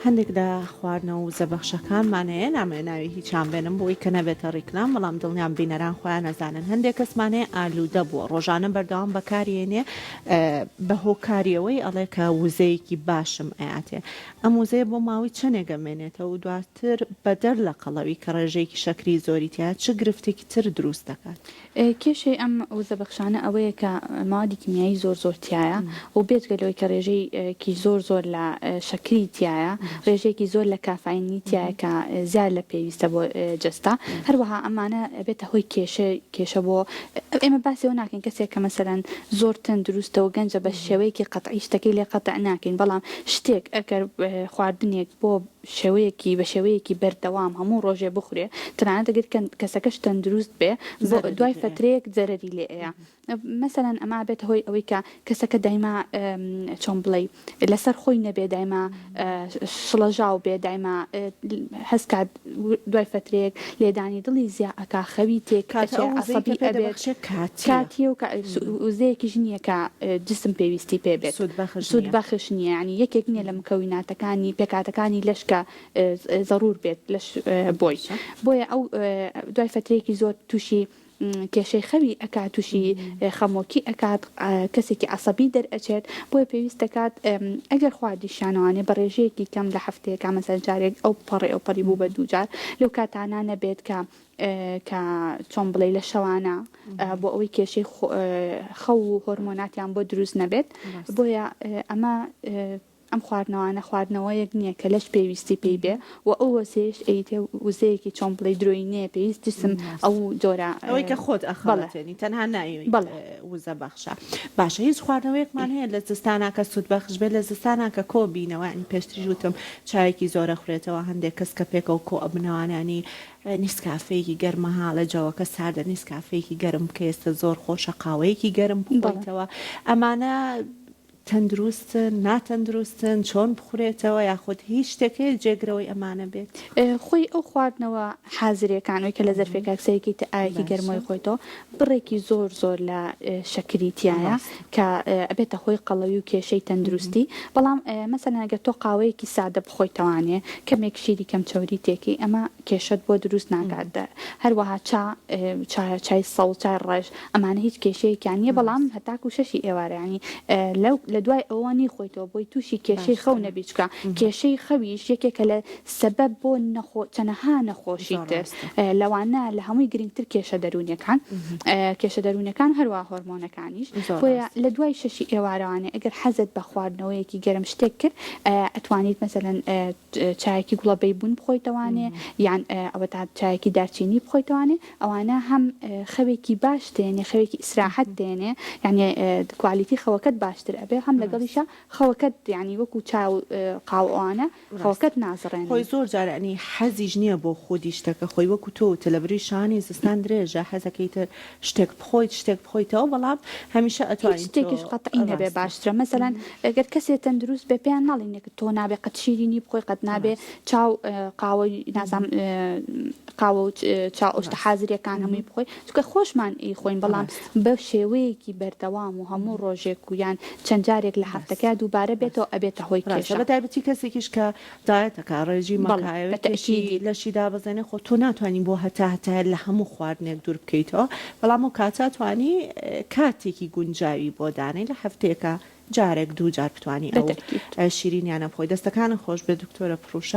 هەندێک لە خواردنەوە وزەبەخشەکانمان هەیە، نامەوێت ناوی هیچیان بێنم بۆی کە نەبێتە ڕیکلام، بەڵام دڵنیام بینەران خۆیان ئەزانن، هەندێک کەسمان هەیە ئالوودە بووە، ڕۆژانە بەردەوام بەکاریێنێ بە هۆکاری ئەوەی ئەڵێ کە وزەیەکی باشم ئەیاتێ، ئەم وزەیە بۆ ماوەی چەندێک ئەمێنێتەوە و دواتر بەدەر لە قەڵەوی کە ڕێژەیەکی شەکری زۆری تیایە چ گرفتێکی تر دروست دەکات؟ کێشەی ئەم وزەبەخشانە ئەوەیە کە مەوادی کیمیایی زۆر زۆر تیایە و بێجگە لەوەی کە ڕێژەیەکی زۆر زۆر لە شەکری تیایە، ڕێژەیەکی زۆر لە کافاینی تیایە کە زیاد لە پێویستە بۆ جەستە. هەروەها ئەمانە ئەبێتە هۆی کێشە کێشە بۆ ئێمە باسی ئەوە ناکەین کەسێک کە مەسەلەن زۆر تەندروستە و گەنجە بە شێوەیەکی قەتعی شتەکەی لێ قەتع ناکەین بەڵام شتێک ئەگەر خواردنێک بۆ شێوەیەکی بە شێوەیەکی بەردەوام هەموو ڕۆژێ بخورێ تەنانەت ئەگەر کەسەکەش تەندروست بێ بۆ دوای فەترەیەک زەرەری لێ ئەیا مەسەلەن ئەمە ئەبێتە هۆی ئەوەی کە کەسەکە دایما چۆن بڵێی لەسەر خۆی نەبێ دایما شڵەژاو بێ دایما هەست کات دوای فەترەیەک لێدانی دڵی زیا ئەکا خەوی تێک کاتە ئەچێ ئەو وزەی عەسەبی کە پێ ئەبێت دەبەخشێ کاتییە. کاتیە و وزەیەکیش نییە کە جسم پێویستی پێ بێت سوودبەخش سوود نییە. بەخش نییە یانی یەکێک نییە لە مکەویناتەکانی پێکهاتەکانی لەش کە زەروور بێت لەش بۆی باشە. بۆیە ئەو دوای فەترەیەکی زۆر تووشی کێشەی خەوی ئەکات تووشی خەمۆکی ئەکات کەسێکی عەسەبی دەرئەچێت بۆیە پێویست دەکات ئەگەر خواردیشیانەوانێ بە ڕێژەیەکی کەم لە هەفتەیەکا مەسەلەن جارێک ئەو پەڕی ئەو پەڕی بوو بە دووجار لەو کاتانە نەبێت کە کە چۆن بڵێی لە شەوانە بۆ ئەوەی کێشەی خەو و هۆرمۆناتیان بۆ دروست نەبێت بۆیە ئەمە ئەم خواردنەوانە خواردنەوەیەک نییە کە لەش پێویستی پێی بێ و ئەو وەزەیەش ئەیتێ وزەیەکی چۆن بڵێی درۆینەیە پێویست جسم ئەو جۆرە ئەوەی کە خۆت بەڵێ ئەخەڵەتێنی تەنها ناوی بەڵێ. وزە بەخشە باشە هیچ خواردنەوەیەکمان هەیە لە زستانا کە سوود بەخش بێت لە زستانا کە کۆ بینەوە یانی پێشتریش وتم چایەکی زۆر ئەخورێتەوە هەندێک کەس کە پێکەوە کۆ ئەبنەوانە یانی نیسکافێیەکی گەرمە هاڵێ جەوەکە ساردە نیسکافێیەکی گەرم بکە ئێستا زۆر خۆشە قاوەیەکی گەرم بەڵێ. بخۆیتەوە ئەمانە تەندروستن ناتەندروستن چۆن بخورێتەوە یاخود هیچ شتێک هەیە جێگرەوەی ئەمانە بێت؟ خۆی ئەو خواردنەوە حازرەکان ئەوی کە لە زەرفێکا سەیرکەی تە ئاوێکی گەرمەوەی باشە. خۆیتەوە بڕێکی زۆر زۆر لە شەکری تیایە ڕاستە. کە ئەبێتە هۆی قەڵەوی و کێشەی تەندروستی بەڵام مەسەلەن ئەگەر تۆ قاوەیەکی سادە بخۆیتەوانێ کەمێک شیری کەم چەوری تێکەی ئەمە کێشەت بۆ دروست ناکات هەروەها چا چا چای سەوز چای ڕەش ئەمانە هیچ کێشەیەکیان نییە بەڵام هەتاکو شەشی ئێوارە یانی لەو لە دوای ئەوە نیخۆیتەوە بۆی تووشی کێشەی خەو باشترە. نەبی چونکە کێشەی خەویش یەکێکە لە سەبەب بۆ نەخۆ چەنەها نەخۆشی زۆر تر ڕاستە. لەوانە لە هەمووی گرنگتر کێشە دەروونیەکان کێشە دەروونیەکان هەروەها هۆرمۆنەکانیش زۆر بۆیە ڕاستە. لە دوای شەشی ئێوارەوانێ ئەگەر حەزت بە خواردنەوەیەکی گەرم شتێک کرد ئەتوانیت مەسەلەن چایەکی گوڵە بەیبوون بخۆیتەوانێ یان ئەوەتا چایەکی دارچینی بخۆیتەوانێ ئەوانە هەم خەوێکی باش دێنێ خەوێکی ئیسراحەت دێنێ یانی quality خەوەکەت باشتر ئەبێ هەم لەگەڵیشا خەوەکەت یانی وەکو چا و قاو ئەوانە خەوەکەت نازڕێنن. خۆی زۆر جار یانی حەزیش نیە بۆ خودی شتەکە خۆی وەکو تۆ وتت لەبری شانی زستان درێژە حەزەکەی تر شتێک بخۆیت شتێک بخۆیتەوە بەڵام هەمیشە هیچ ئەتوانی تۆ شتێکیش قەتعی نەبێ ڕاستە. باشترە مەسەلەن گەر کەسێ تەندروست بێ پێیان ناڵێین کە تۆ نابێ قەت شیرینی بخۆی قەت نابێ ڕاستە. چا و قاوەی نازانم قاوە و چا و شتە ڕاستە. حازریەکان هەمووی بخۆی چونکە خۆشمان ئەیخۆین بەڵام ڕاستە. بە شێوەیەکی بەردەوام و هەموو ڕۆژێک و یان چەند جارێک لە ڕاستە. هەفتەکەیا دووبارە بێتەوە ڕاستە. ئەبێتە هۆی ڕاستە کێشە. بە تایبەتی کەسێکیش کە diet ئەکا ڕێژیم بەڵێ ئەکا بە ئەیەوێ کێشی تەئکیدی. لەشی دابەزێنێ خۆ تۆ ناتوانی بۆ هەتا هەتایە لە هەموو خواردنێک دوور بکەیتەوە بەڵام ئەو کاتە ئەتوانی کاتێکی گونجاوی بۆ دانێی لە هەفتەیەکا جارێک دوو جار بتوانی بە ئەو تەئکید. شیرینیانە بخۆی دەستەکانت خۆش بێت دکتۆرە پڕوشە.